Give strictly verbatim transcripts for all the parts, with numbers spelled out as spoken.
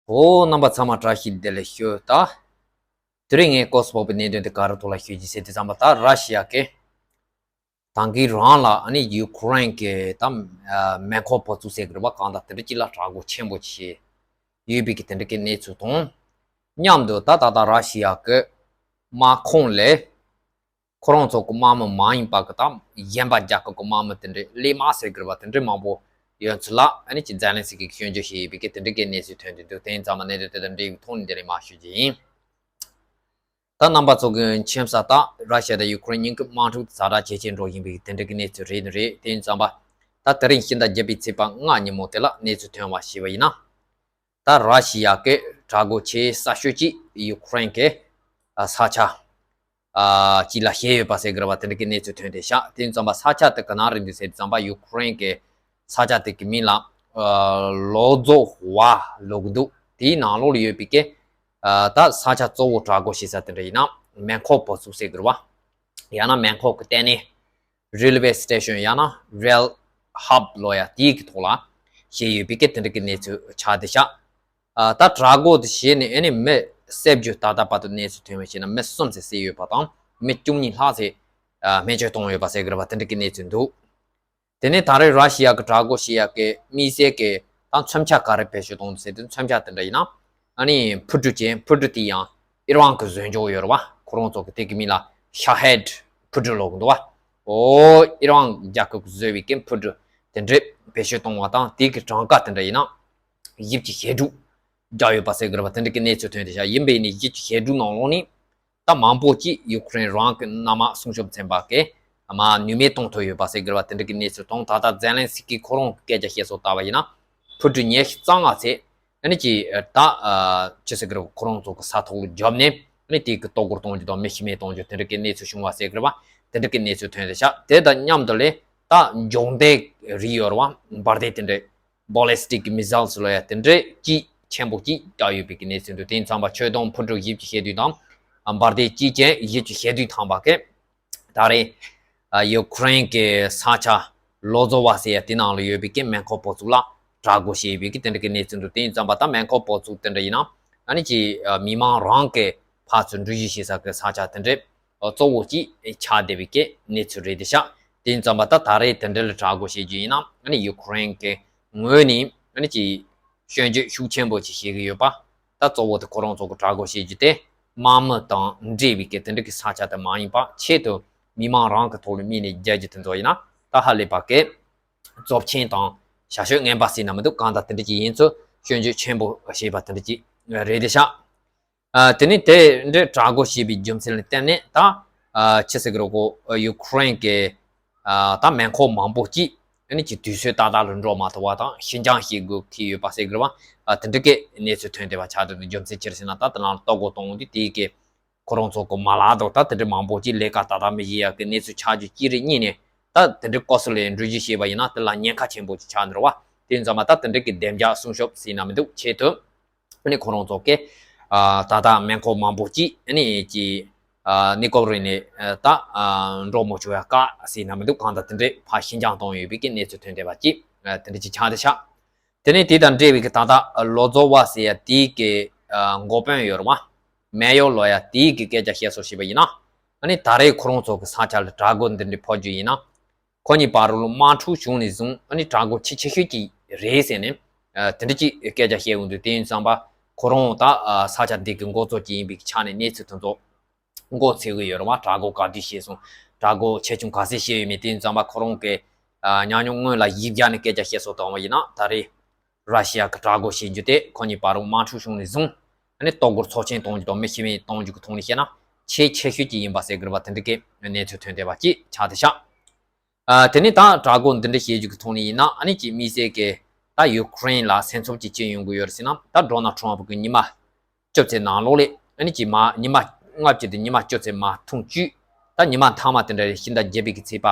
ཨོ། རྣམ་པ་ཚང་མ་བཀྲ་ཤིས་བདེ་ལེགས་ཞུ། ད་དེ་རིང་ངས་སྐོར་སུ་ཕོག་པའི་གནད་དོན་དེ་ག་རེ་ཐོག་ལ་ཞུ་རྒྱུ་ཟེར་དུས་ཙམ་པ། ད་ར་ཤི་ཡ་གིས་ད་གིན་རང་ལ་ཨ་ནི་ཡུ་ཁུ་རེན་གྱི་ད་ཨ་མེ་འཁོར་འབབ་ཚུགས་ཟེར་གི་རེད་པ། གང་ལྟར་དེ་འདྲ་ཅིག་ལ་དྲག་རྒོལ་ཆེན་པོ་བྱས་ཡོད་པའི་གི་དེ་འདྲ་གི་གནས་ཚུལ་དང་མཉམ་དུ། ད་ད་ལྟ་ར་ཤི་ཡ་གི་དམག་ཁོངས་ལས་ཁོ་རང་ཚོ་གི་དམག་མི་མ་ཡིན་པ་གི་ད་གཞན་པ་རྒྱལ་ཁབ་གི་དམག་མི་དེ་འདྲ་གླས་དམག་ཟེར་གི་རེད་པ། དེ་འདྲ་མང་པོ་ཡོད་ཚུལ་ལ་ཨ་ནི་ཅིག་ཛེ་ལན་སི་ཀི་གིས་སྐྱོན་བརྗོད་བྱས་ཡོད་པའི་གི་དེ་འདྲ་གི་གནས་ཚུལ་ཐོན་ཏེ་འདུག་དེ་ཡིན་ཙམ་པ་གནད་དོན་དེ་དང་འབྲེལ་བའི་ཐོག་ནས་དེ་རིང་མར་ཞུ་རྒྱུ་ཡིན། ད་རྣམ་པ་ཚོ་གི་མཁྱེན་གསལ། ད་ར་ཤི་ཡ་དང་ཡུ་ཁུ་རེན་གཉིས་ཀྱི་དམག་འཁྲུག་ཛ་དྲག་ཇེ་ཆེར་འགྲོ་བཞིན་པའི་དེ་འདྲ་གི་གནས་ཚུལ་རེད་ནི་རེད། དེ་ཡིན་ཙམ་པ་ད་དེ་རིང་ཕྱི་ཟླ་བརྒྱད་པའི་ཚེས་པ་ལྔ་ཉིན་མོ་དེ་ལ་གནས་ཚུལ་ཐོན་པ་ཞིག་ཡིན་ན། ད་ར་ཤི་ཡ་གི་དྲག་རྒོལ་ཆེས་ཤོས་ཅིག་ཡུ་ཁུ་རེན་གྱི་ས་ཆ་ཅིག་ལ་བཤིག་ཡོད་པ་ཟེར་གི་རེད་པ། དེ་འདྲ་གི་གནས་ཚུལ་ཐོན་ཏེ་ཤག་དེ་ཡིན་ཙམ་པ་ས་ཆ་དེ་ག་ན་རེད་འདུག་ཟེར་དུས་ཙམ་པ། ཡུ་ཁུ་རེན་གྱི་ས་ཆ་དེ་གི་མིང་ལ་ལོ་ཛོ་ཝ་ལབ་གི་འདུག་དེའི་ནང་ལོགས་ལ་ཡོད་པའི་གི་ད་ས་ཆ་གཙོ་བོ་དྲག་རྒོལ་བྱེད་ས་དེ་འདྲ་ཡིན་ན་མེ་འཁོར་འབབ་ཚུགས་ཟེར་གི་རེད་པ། ཡང་ན་མེ་འཁོར་གི་ལྟེ་གནས། རེལ་ཝེ་སི་ཊེ་ཤོན། ཡང་ན་རེལ་ཧབ་ལབ་ཡ་དེའི་གི་ཐོག་ལ་བཤིག་ཡོད་པའི་གི་དེ་འདྲ་གི་གནས་ཚུལ་ཆགས་བསྡད་ཤག་ཨ། ད་དྲག་རྒོལ་དེ་བྱས་ནས་ཨ་ནི་མི་བསད་རྒྱུ། ད་ལྟ་བར་དུ་གནས་ཚུལ་ཐོན་པ་བྱས་ན་མི་གསུམ་ཙམ་བསད་ཡོད་པ་དང་མི་བཅུ་གཉིས་ལྷག་ཙམ་ཨ་རྨས་སྐྱོན་བཏང་ཡོད་པ་ཟེར་གི་རེད་པ། དེ་འདྲ་གི་གནས་ཚུལ་འདུག་དེ་ནས་ད་རེས་ར་ཤི་ཡ་གི་དྲག་རྒོལ་བྱེད་ཡ་གི་དམིགས་བསལ་གི་ད་མཚོན་ཆ་ག་རེ་བེད་སྤྱོད་གཏོང་འདུག་ཟེར་དུས། མཚོན་ཆ་དེ་འདྲ་ཡིན་ན་ཨ་ནི་འཕུར་གྲུ་ཅན། འཕུར་གྲུ་དེ་ཡང་ཨི་རན་གྱིས་བཟོས་འཇོག་ཡོད་རེད་པ། ཁོ་རང་ཚོ་གི་དེ་གི་མིང་ལ་ཤ་ཧེད་འཕུར་གྲུ་ལབ་གི་འདུག་པ། ཨོ། ཨི་རན་རྒྱལ་ཁབ་ཀྱིས་བཟོས་པའི་གི་འཕུར་གྲུ་དེ་འདྲས་བེད་སྤྱོད་གཏོང་བ་དང་། དེ་གི་གྲངས་ཀ་དེ་འདྲ་ཡིན་ན་བཞི་བཅུ་ཞེ་དྲུག་བརྒྱབ་ཡོད་པ་ཟེར་གི་རེད་པ། དེ་འདྲ་གི་གནས་ཚུལ་ཐོན་ཏེ་ཤག་ཡིན་པས་ནི་བཞི་བཅུ་ཞེ་དྲུག་ནང་ལོགས་ནས་ད་མང་པོ་ཅིག་ཡུ་ཁུ་རེན་རང་གི་གནམ་དམག་སྲུང་སྐྱོབ་ཚན་པ་གིས་མར་ནུས་མེད་གཏོང་ཐུབ་ཡོད་པ་ཟེར་གི་རེད་པ། དེ་འདྲ་གི་གནས་ཚུལ་དང་། ད་ལྟ་ཛེ་ལན་སི་ཀི་ཁོ་རང་གི་སྐད་ཆ་བཤད་སྲོལ་ལྟར་བ་ཡིན་ན་འཕུར་གྲུ་ཉི་ཤུ་རྩ་ལྔ་ཙམ་ཨ་ནི་ཅིག་ད་ཅི་ཟེར་གི་རེད། ཁོ་རང་ཚོ་གི་ས་ཐོག་ལ་བརྒྱབ་ནས་ཨ་ནི་དེ་གི་ལྟོ་སྐོར་གཏོང་རྒྱུ་དང་མི་ཤི་རྨས་གཏོང་རྒྱུ་དེ་འདྲ་གི་གནས་ཚུལ་བྱུང་བ་ཟེར་གི་རེད་པ། དེ་འདྲ་གི་གནས་ཚུལ་ཐོན་ཏེ་ཤག་དེ་དང་མཉམ་དུ་ལས་ད་འབྱུང་ལྡན་རིགས་ཡོད་རེད་པ། འབར་མདེལ་དེ་འདྲ། བྷོ་ལི་སི་ཊིག་མི་སེལ་ལབ་ཡ་དེ་འདྲ་ཅིག་ཆེན་པོ་ཅིག་བཏང་ཡོད་པའི་གི་གནས་ཚུལ་འདུག་དེ་ཡིན་ཙམ་པ་ཆུ་དྭངས་འཕུར་གྲུ་བཞི་བཅུ་ཞེ་བདུན་དང་འབར་མདེལ་གཅིག་ཅན་བཞི་བཅུ་ཞེ་བདུན་ཐམ་པ་གིས་ད་རེས་ཡུ་ཁུ་རེན་གྱི་ས་ཆ་ལོ་ཛོ་ཝ་ཟེར་ཡ་དེ་ནང་ལ་ཡོད་པའི་གི་མེ་འཁོར་འབབ་ཚུགས་ལ་དྲག་རྒོལ་བྱས་ཡོད་པའི་གི་དེ་འདྲ་གི་གནས་ཚུལ་འདུག་དེ་ཡིན་ཙམ་པ་ད་མེ་འཁོར་འབབ་ཚུགས་དེ་འདྲ་ཡིན་ན་ཨ་ནི་ཅིག་མི་མང་རང་གི་ཕར་ཚུར་འགྲུལ་བཞུད་བྱེད་ས་གི་ས་ཆ་དེ་འདྲ་གཙོ་བོ་ཅིག་ཆགས་བསྡད་པའི་གི་གནས་ཚུལ་རེད་དེ་ཤག་དེ་ཡིན་ཙམ་པ་ད་ད་རེས་དེ་འདྲ་ལ་དྲག་རྒོལ་བྱེད་རྒྱུ་ཡིན་ན་ཨ་ནི་ཡུ་ཁུ་རེན་གྱི་ངོས་ནས་ཨ་ནི་ཅིག་སྐྱོན་བརྗོད་ཤུགས་ཆེན་པོ་ཅིག་བྱེད་ཀྱི་ཡོད་པ། ད་གཙོ་བོ་དེ་ཁོ་རང་ཚོ་གི་དྲག་རྒོལ་བྱེད་རྒྱུ་དེ་དམག་མི་དང་འབྲེལ་བའི་གི་དེ་འདྲ་གི་ས་ཆ་དེ་མ་ཡིན་པ། ཆེད་དུ་མི་མང་རང་གི་ཐོག་ལ་དམིགས་ནས་རྒྱག་རྒྱུ་དེ་ཚོ་ཡིན་ན་ད་ཧ་ལས་པ་གི་རྫོབ་ཆེན་དང་བྱ་སྤྱོད་ངན་པ་ཟེར་ན་མི་འདུག་གང་ལྟར་དེ་འདྲ་ཅིག་ཡིན་ཚུལ་སྐྱོན་བརྗོད་ཆེན་པོ་བྱས་པ་དེ་འདྲ་ཅིག་རེད་དེ་ཤག་ཨ། དེ་ནས་དེ་འདྲའི་དྲག་རྒོལ་བྱས་པའི་རྒྱུ་མཚན་ལ་བརྟེན་ནས་ད་ཨ། ཅི་ཟེར་གི་རེད་གོ། ཡུ་ཁུ་རེན་གྱི་ཨ། ད་མེ་འཁོར་མང་པོ་ཅིག་ཨ་ནི་ཅིག་དུས་ཚོད་ཏག་ཏག་ལ་འགྲོ་མ་ཐུབ་པ་དང་ཤིན་སྦྱངས་བྱེད་དགོས་ཀྱི་ཡོད་པ་ཟེར་གི་རེད་པ། ཨ། དེ་འདྲ་གི་གནས་ཚུལ་ཐོན་བསྡད་པ་ཆགས་འདུག་རྒྱུ་མཚན་ཅི་རེད་ཟེར་ན་ད་དེ་ནང་ལ་ལྟོ་སྐོར་གཏོང་དུས་དེའི་གི་ཁོ་རང་ཚོ་གི་མ་ལག་དང་ད་དེ་འདྲ་མང་པོ་ཅིག་ལས་ཀ་ཏག་ཏག་མི་བྱེད་ཡག་གི་གནས་ཚུལ་ཆགས་རྒྱུ་གཅིག་རེད། གཉིས་ནས་ད་དེ་འདྲ་སྐོར་སུ་ལ་འགྲུལ་བཞུད་བྱས་པ་ཡིན་ན་དེ་ལ་ཉེན་ཁ་ཆེན་པོ་ཅིག་ཆགས་འདུག་རེད་པ། དེ་ཡིན་ཙང་མ་ད་དེ་འདྲ་གི་བདེ་འཇགས་སྲུང་སྐྱོབ་ཟེར་ན་མི་འདུག་ཆེད་དུ་ཨ་ནི་ཁོ་རང་ཚོ་གིས་ཨ། ད་ལྟ་མེ་འཁོར་མང་པོ་ཅིག་ཨ་ནི་ཅིག་ཨ། གནས་སྐབས་རིང་ནས་ཨ། ད་ཨ། འགྲོ་མི་ཆོག་ཡ་བཀག་ཟེར་ན་མི་འདུག་གང་ལྟར་དེ་འདྲའི་ཕར་ཤིན་སྦྱངས་གཏོང་ཡོད་པའི་གི་གནས་ཚུལ་ཐོན་བསྡད་པ་ཅིག་ཨ། དེ་འདྲ་ཅིག་ཆགས་བསྡད་ཤག་དེ་ནས་དེ་དང་འབྲེལ་བའི་གི་ད་ལྟ་ལོ་ཛོ་ཝ་ཟེར་ཡ་དེའི་གི་ཨ། འགོ་དཔོན་ཡོད་རེད་པ། མེ་ཡོར་ལབ་ཡ་དེའི་གི་སྐད་ཆ་བཤད་སྲོལ་བྱས་པ་ཡིན་ན། ཨ་ནི་ད་རེས་ཁོ་རང་ཚོ་གི་ས་ཆ་ལ་དྲག་རྒོལ་འདི་འདྲ་ཕོག་རྒྱུ་ཡིན་ན། ཁོ་གཉིས་བར་ལ་དམག་འཁྲུག་བྱུང་ནས་བཟུང་ཨ་ནི་དྲག་རྒོལ་ཆེས་ཆེ་ཤོས་ཅིག་རེད་ཟེར་ནས་ཨ། དེ་འདྲ་ཅིག་སྐད་ཆ་བཤད་ཡོང་དུས། དེ་ཡིན་ཙང་པ་ཁོ་རང་ད་ཨ། ས་ཆ་འདི་གི་འགོ་གཙོ་ཅིག་ཡིན་པའི་ཆ་ནས་གནས་ཚུལ་དེ་ཚོ་མགོ་ཚོས་ཀྱི་ཡོད་རེད་པ། དྲག་རྒོལ་ག་དུས་བྱས་སོང་། དྲག་རྒོལ་ཆེ་ཆུང་ག་ཚོད་བྱས་ཡོད་མེད། དེ་ཡིན་ཙང་པ་ཁོ་རང་གི་ཨ། ཉམས་མྱོང་སྔོན་ལ་གཞི་བཞག་ནས་སྐད་ཆ་བཤད་སྲོལ་བཏང་བ་ཡིན་ན། ད་རེས་ར་ཤི་ཡ་གི་དྲག་རྒོལ་བྱེད་རྒྱུ་དེ་ཁོ་གཉིས་བར་དུ་དམག་འཁྲུག་བྱུང་ནས་བཟུང་ཨ་ནི་ལྟོ་སྐོར་ཚབས་ཆེན་གཏོང་རྒྱུ་དང་མི་ཤི་རྨས་གཏོང་རྒྱུ་གི་ཐོག་ནས་བཤད་ན་ཆེས་ཆེ་ཤོས་ཅིག་ཡིན་པ་ཟེར་གི་རེད་པ། དེ་འདྲ་གི་གནས་ཚུལ་ཐོན་བསྡད་པ་ཅིག་ཆགས་བསྡད་ཤག་ཨ། དེ་ནས་ད་དྲག་རྒོལ་འདི་འདྲ་བྱེད་རྒྱུ་གི་ཐོག་ནས་ཡིན་ན་ཨ་ནི་ཅིག་དམིགས་བསལ་གྱི་ད་ཡུ་ཁུ་རེན་ལ་སེམས་འཚབ་ཅིག་ཅི་ཡོང་གི་ཡོད་རེད་ཟེར་ན། ད་ཌོ་ནལ་ཊམ་ཕ་གི་ཉི་མ་བཅུ་ཙམ་ནང་ལོགས་ལ་ཨ་ནི་ཅིག་མ་ཉི་མ་ལྔ་བཅུ་དང་ཉི་མ་བཅུ་ཙམ་མ་ཐུང་བཅུད། ད་ཉི་མ་མཐའ་མ་དེ་འདྲ་རེད། ཕྱི་ཟླ་བརྒྱད་པའི་གི་ཚེས་པ་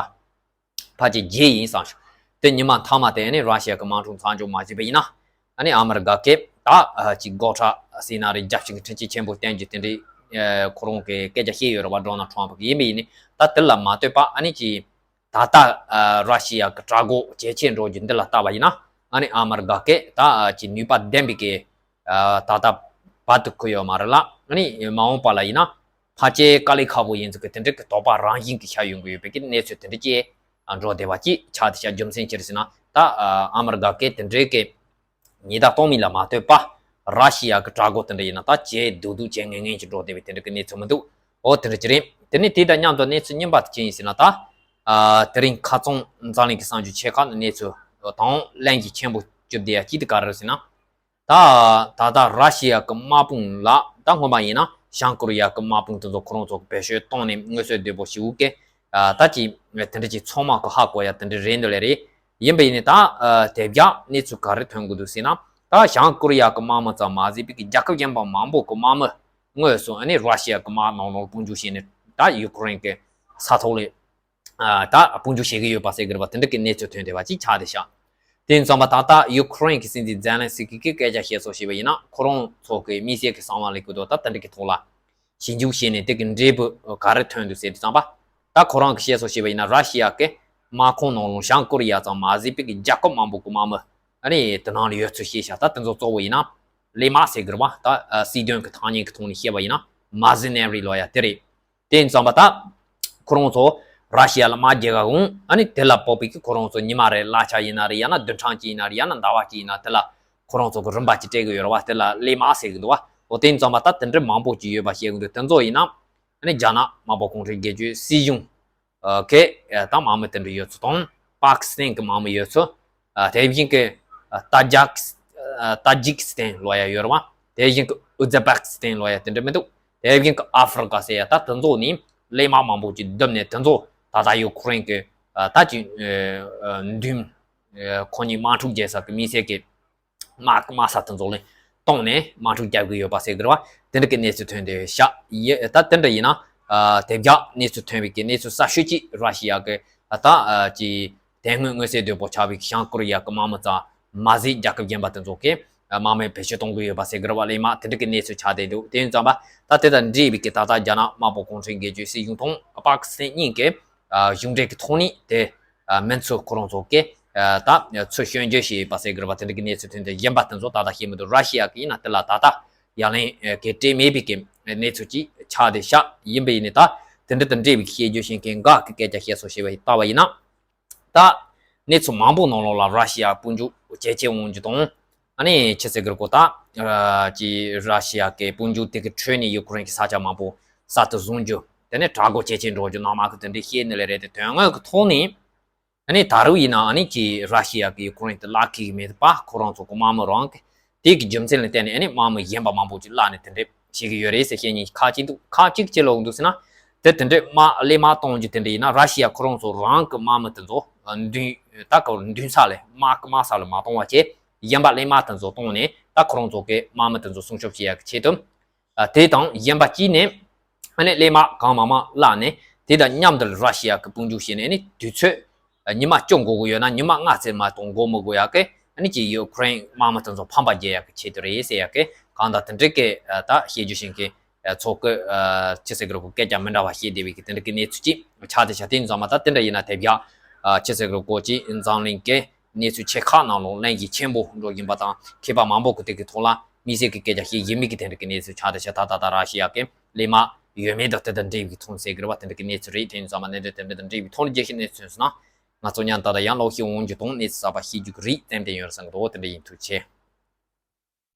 ཕལ་ཆེར་བརྒྱད་ཡིན་བསམ་བྱུང་། དེ་ཉི་མ་མཐའ་མ་དེ་ཨ་ནི་ར་ཤི་ཡ་གི་དམག་འཁྲུག་མཚམས་འཇོག་མ་བྱས་པ་ཡིན་ན་ཨ་ནི་ཨ་མི་རི་ཀ་གིས་ད་ཅིག་སྒོ་ཁྲལ་ཟེར་ན་རེད། རྒྱབ་སྐྱོར་གྱི་འཕྲིན་ཆས་ཆེན་པོ་བསྟན་རྒྱུ་དེ་འདྲའི་ཁོ་རང་གིས་སྐད་ཆ་བཤད་ཡོད་རེད་པ། ཌོ་ནལ་ཊམ་ཕ་གིས། ཡིན་པ་ཡིན་ནའི་ད་དེ་ལ་མ་ལྟོས་པ་ཨ་ནི་ཅིག་ད་ལྟ་ཨ། ར་ཤི་ཡ་གི་དྲག་རྒོལ་ཇེ་ཆེར་འགྲོ་རྒྱུ་འདི་ལ་བལྟས་པ་ཡིན་ན་ཨ་ནི་ཨ་མི་རི་ཀ་གིས་ད་ཅིག་ནུས་པ་ལྡན་པའི་གི་ ད་ལྟ་བར་དུ་གོ་ཡོད་མ་རེད་ལ། ཨ་ནི་མ་འོངས་པ་ལ་ཡིན་ན་ཕལ་ཆེར་དཀའ་ལས་ཁག་པོ་ཡིན་ཚུལ་གྱི་དེ་འདྲ་གི་དོགས་པ་རང་བཞིན་གྱིས་ཤར་ཡོང་གི་ཡོད་པའི་གི་གནས་ཚུལ་དེ་འདྲ་ཅིག་འགྲོ་བསྡད་པ་ཅིག་ཆགས་བསྡད་ཤག་རྒྱུ་མཚན་ཅི་རེད་ཟེར་ན། ད་ཨ་མི་རི་ཀ་གིས་དེ་འདྲའི་གི་ཉི་ཟླ་སྟོང་མིན་ལ་མ་ལྟོས་པ་ར་ཤི་ཡ་གི་དྲག་པོ་དེ་འདྲ་ཡིན་ན་ད་ཇེ་སྡུག་སྡུག་ཇེ་ངན་ངན་ཅིག་འགྲོ་བསྡད་པའི་དེ་འདྲ་གི་གནས་ཚུལ་མི་འདུག་འོ་དེ་འདྲ་ཅིག་རེད། དེ་ནས་དེ་དང་མཉམ་དུ་གནས་ཚུལ་རྙིང་པ་དེ་ཅི་ཡིན་ཟེར་ན། ད་ཨ་དེ་རིང་ཁ་རྩང་འཛམ་གླིང་གི་གསར་འགྱུར་ཆེ་ཁག་ནས་གནས་ཚུལ་དང་གླེང་གཞི་ཆེན་པོ་བཅུ་བསྡད་ཡ་གཅིག་དེ་ག་རེ་རེད་ཟེར་ན། ད་ད་ལྟ་ར་ཤི་ཡ་གི་དམག་དཔུང་ལ་ད་སྔོན་མ་ཡིན་ན་བྱང་ཀོ་རི་ཡ་གི་དམག་དཔུང་དེ་ཚོ་ཁོ་རང་ཚོ་གི་བེད་སྤྱོད་བཏང་ནས་མངོན་གསལ་དོད་པོ་ཞིག་གི་ད་ཅི་དེ་འདྲ་ཅིག་ཚང་མ་གི་ཧ་གོ་ཡ་དེ་འདྲ་རེད་འདུག་ལེ་རེད། ཡིན་པ་ཡིན་ནའི་ད་དེ་བཞག་གནས་ཚུལ་ག་རེ་ཐོན་གི་འདུག་ཟེར་ན། ད་བྱང་ཀོ་རི་ཡ་གི་དམག་མི་ཙམ་མ་ཟད་པའི་གི་རྒྱལ་ཁབ་གཞན་པ་མང་པོ་གི་དམག་མི་དངོས་སུ་ཨ་ནི་ར་ཤི་ཡ་གི་དམག་ནང་ལོགས་དཔུང་འཇུག་བྱས་ནས་ད་ཡུ་ཀེ་རེན་གི་ས་ཐོག་ལ་ད་དཔུང་འཇུག་བྱེད་ཀྱི་ཡོད་པ་ཟེར་གི་རེད་པ། དེ་འདྲ་གི་གནས་ཚུལ་ཐོན་བསྡད་པ་ཅིག་ཆགས་བསྡད་ཤག་དེ་ཡིན་ཙང་པ་ད་ལྟ་ཡུ་ཀེ་རེན་གྱི་སྲིད་འཛིན་ཛེ་ལན་སི་ཀི་གིས་སྐད་ཆ་བཤད་སོ་ཞེས་པ་ཡིན་ན། ཁོ་རང་ཚོ་གི་དམིགས་བསལ་གྱི་གསང་བ་ལས་ཀུ་དོ་ད་དེ་འདྲ་གི་ཐོག་ལ་ཞིབ་འཇུག་བྱས་ནས་དེ་གི་འབྲས་བུ་ག་རེ་ཐོན་འདུག་ཟེར་དུས་ཙམ་པ། ད་ཁོ་རང་གིས་བཤད་སོ་ཞེས་པ་ཡིན་ན། ར་ཤི་ཡ་གི་དམག་ཁོངས་ནང་ལོགས་བྱང་ཀོ་རི་ཡ་ཙམ་མ་ཟད་པའི་གི་རྒྱལ་ཁབ་མང་པོ་གི་དམག་མི་ཨ་ནི་དེ་ནང་ལ་ཡོད་ཚུལ་བཤད་ཤག་ད་དེ་ཚོ་གཙོ་བོ་ཡིན་ན་གླས་དམག་ཟེར་གི་རེད་པ། ད་སྲིད་དོན་གི་ཐ་སྙད་གི་ཐོག་ནས་བཤད་པ་ཡིན་ན་མར་སི་ནེ་རི་ལབ་ཡ་དེ་རེད། དེ་ཡིན་ཙང་པ་ད་ཁོ་རང་ཚོ་ར་ཤི་ཡ་ལ་དམག་རྒྱག་ག་འོང་། ཨ་ནི་དེ་ལ་དཔག་པའི་གི་ཁོ་རང་ཚོ་ཉི་མ་རེ་གླ་ཆ་ཡིན་ན་རེད། ཡང་ན་བདུན་ཕྲག་གཅིག་ཡིན་ན་རེད། ཡང་ན་ཟླ་བ་གཅིག་ཡིན་ན་དེ་ལ་ཁོ་རང་ཚོ་གི་རིན་པ་ཅིག་སྤྲད་གི་ཡོད་རེད་པ། དེ་ལ་གླས་དམག་ཟེར་གི་འདུག་པ། འོ་དེ་ཡིན་ཙང་པ་ད་དེ་འདྲ་མང་པོ་ཅིག་ཡོད་པ་བཤད་གི་འདུག་དེ་ཚོ་ཡིན་ན་ཨ་ནི་རྒྱ་ནག་དམར་པོ་གུང་ཁྲན་སྒེར་གཅོད་སྲིད་གཞུང་གི་ད་དམག་མི་དེ་འདྲ་ཡོད་ཚུལ་དང་། པ་ཀི་སི་ཐན་གི་དམག་མི་ཡོད་ཚུལ། ཨ་དེ་བཞིན་གྱི་ཨ་ཏཱ་ཇག་སི་ཨ་ཏཱ་ཇིག་སི་ཐན་ལབ་ཡ་ཡོད་རེད་པ། དེ་བཞིན་གྱི་ཨུ་ཛི་བེག་སི་ཐན་ལབ་ཡ་དེ་འདྲ་མི་འདུག་དེ་བཞིན་གྱི་ཨ་ཧྥི་རི་ཀ་ཟེར་ཡ་ད་དེ་ཚོ་ནས་གླས་དམག་མང་པོ་ཅིག་བསྡུམས་ནས་དེ་ཚོ་ད་ལྟ་ཡུ་ཁུ་རེན་གྱི་ཨ་ད་ཅིག་ཨ་ཨ་མདུན་ཨ་ཁོ་གཉིས་དམག་འཁྲུག་བྱེད་ས་གི་དམིགས་བསལ་གྱི་དམག་དམག་ས་དེ་ཚོ་ལ་གཏོང་ནས་དམག་འཁྲུག་རྒྱག་གི་ཡོད་པ་ཟེར་གི་རེད་པ། དེ་འདྲ་གི་གནས་ཚུལ་ཐོན་བསྡད་ཤག་ཡ་ད་དེ་འདྲ་ཡིན་ན་ཨ་དེ་བཞག་གནས་ཚུལ་ཐོན་པའི་གི་གནས་ཚུལ་གསར་ཤོས་ཅིག་ར་ཤི་ཡ་གི་ཨ་ད་ཨ་ཅིག་དེ་སྔོན་མངོན་གསལ་དོད་པོ་ཆགས་པའི་བྱང་ཀོ་རི་ཡ་གི་དམག་མི་ཙམ་མ་ཟད་རྒྱལ་ཁབ་གཞན་པ་དེ་ཚོ་གིས་དམག་མི་བེད་སྤྱོད་གཏོང་གི་ཡོད་པ་ཟེར་གི་རེད་པ། གླས་དམག་དེ་འདྲ་གི་གནས་ཚུལ་ཆགས་བསྡད་འདུག་དེ་ཡིན་ཙང་པ་ད་དེ་དང་འབྲེལ་བའི་གི་ད་ལྟ་རྒྱ་ནག་དམར་པོ་གུང་ཁྲན་སྒེར་གཅོད་སྲིད་གཞུང་དང་པ་ཀི་སི་ཐན་གཉིས་ཀྱི་གཞུང་འབྲེལ་གྱི་ཐོག་ནས་དེ་མིན་ཚུལ་ཁོ་རང་ཚོ་གིས་ད་ཚུར་སྐྱོན་བརྗོད་བྱས་ཡོད་པ་ཟེར་གི་རེད་པ། དེ་འདྲ་གི་གནས་ཚུལ་ཐོན་ཏེ་གཞན་པ་དེ་ཚོ་ད་ལྟ་ཤེས་མི་འདུག་ར་ཤི་ཡ་གི་ཡིན་ན་དེ་ལ་ད་ལྟ་ཡ་ལན་གི་སྤྲད་མེད་པའི་གི་གནས་ཚུལ་ཅིག་ཆགས་བསྡད་ཤག་ཡིན་པ་ཡིན་ནའི་ད་དེ་འདྲ་དང་འབྲེལ་བའི་གི་བཤད་རྒྱུ་བཤད་མཁན་འགའ་གི་སྐད་ཆ་བཤད་སོ་ཞེས་པ་ཞིག་ལྟ་བ་ཡིན་ན། ད་གནས་ཚུལ་མང་པོ་ནང་ལོགས་ལ་ར་ཤི་ཡ་དཔུང་འཇུག་ཇེ་ཆེ་འོང་རྒྱུ་དང་། ཨ་ནི་ཕྱི་གསལ་གྱི་སྐོར་ད་ཅི་ར་ཤི་ཡ་གི་དཔུང་འཇུག་དེ་གི་ཁྲོད་ནས་ཡུ་ཀེ་རེན་གྱི་ས་ཆ་མང་པོ་གསར་དུ་བཟུང་རྒྱུ། དེ་ནས་དྲག་རྒོལ་ཇེ་ཆེ་འགྲོ་རྒྱུ་ནང་མ་གི་དེ་འདྲའི་བཤད་ནི་ལས་རེད་དེ། དོན་དངོས་ཀྱི་ཐོག་ནས་ཨ་ནི་ད་རུང་ཡིན་ན་ཨ་ནི་ཅི་ར་ཤི་ཡ་གི་ཡུ་ཀེ་རེན་དེ་བརླག་གི་མེད་པ། ཁོ་རང་ཚོ་གི་དམག་མི་རང་གི་དེ་གི་རྒྱུ་མཚན་ལ་བརྟེན་ནས་ཨ་ནི་དམག་མི་གཞན་པ་མང་པོ་ཅིག་བརླག་ནས་དེ་འདྲ་བྱེད་ཀྱི་ཡོད་རེད་ཟེར་བཤད་མཁན་ཁག་ཅིག་འདུག་ཁག་ཅིག་ཅི་ལབ་འདུག་ཟེར་ན། དེ་དེ་འདྲའི་དམག་གླས་དམག་གཏོང་རྒྱུ་དེ་འདྲ་ཡིན་ན་ར་ཤི་ཡ་ཁོ་རང་ཚོ་རང་གི་དམག་མི་དེ་ཚོ་མདུན་ད་ག་བར་མདུན་ས་ལ་དམག་གི་དམག་ས་ལ་མ་གཏོང་བ་བྱས། གཞན་པ་གླས་དམག་དེ་ཚོ་གཏོང་ནས་ད་ཁོ་རང་ཚོ་གི་དམག་མི་དེ་ཚོ་སྲུང་སྐྱོབ་བྱེད་ཡག་གི་ཆེད་དུ། ཨ་དེ་དང་གཞན་པ་གཅིག་ནས་ཨ་ནི་གླས་དམག་གང་མང་མང་བརླག་ནས་དེ་དང་མཉམ་དུ་ར་ཤི་ཡ་གི་དཔུང་འཇུག་བྱས་ནས་ཨ་ནི་དུས་ཚོད་ཉི་མ་བཅུ་འགོར་གི་ཡོད་ན་ཉི་མ་ལྔ་ཙམ་མ་གཏོགས་འགོར་མི་དགོས་ཡག་གི་ཨ་ནི་ཅིག་ཡུ་ཀེ་རེན་དམག་མི་དེ་ཚོ་ཕམ་པ་རྒྱག་ཡག་གི་ཆེད་དུ་རེད་ཟེར་ཡག་གི་གང་ལྟར་དེ་འདྲའི་གི་ད་བཤད་རྒྱུ་ཞིག་གི་ཚོགས་ཀྱི་ཕྱི་གསལ་གྱི་སྐོར་སྐད་ཆ་མི་འདྲ་བ་བཤད་བསྡད་པའི་གི་དེ་འདྲ་གི་གནས་ཚུལ་ཅིག་ཆགས་བསྡད་ཤག་དེ་ཡིན་ཙང་མ་ད་དེ་འདྲ་ཡིན་ན་དེ་བཞག་ཕྱི་གསལ་གྱི་སྐོར་ཅིག་འཛམ་གླིང་གི་གནས་ཚུལ་ཆེ་ཁག་ནང་ལོགས་གླེང་གཞི་ཆེན་པོ་འགྲོ་བཞིན་པ་དང་། མཁས་པ་མང་པོ་གི་དེ་གི་ཐོག་ལ་དམིགས་བསལ་གྱི་སྐད་ཆ་བཤད་བཞིན་པའི་གི་དེ་འདྲ་གི་གནས་ཚུལ་ཆགས་བསྡད་ཤག་ད་ད་ད་ར་ཤི་ཡ་གི་གླས་དམག་ཡོད་མེད་དང་དེ་དང་འབྲེལ་བའི་གི་ཐོག་ནས་ཟེར་གི་རེད་པ། དེ་འདྲ་གི་གནས་ཚུལ་རེད། དེ་ཡིན་ཙང་མ་གནད་དོན་དེ་འདྲ་དང་འབྲེལ་བའི་ཐོག་ནས་རྒྱས་བཤད་གནས་ཚུལ་ཐོན་སོང་ན་ང་ཚོ་མཉམ་དུ་ད་ལྟ་ཡང་ལོག་ཤེས་འོང་རྒྱུ་དང་གནས་ཚུལ་གསར་པ་ཤེས་རྒྱུ་གི་རེ་བ་ཏན་ཏན་ཡོད་རེད་བསམ་གི་འདུག་དེ་འདྲ་ཡིན། ཐུགས་རྗེ་ཆེ།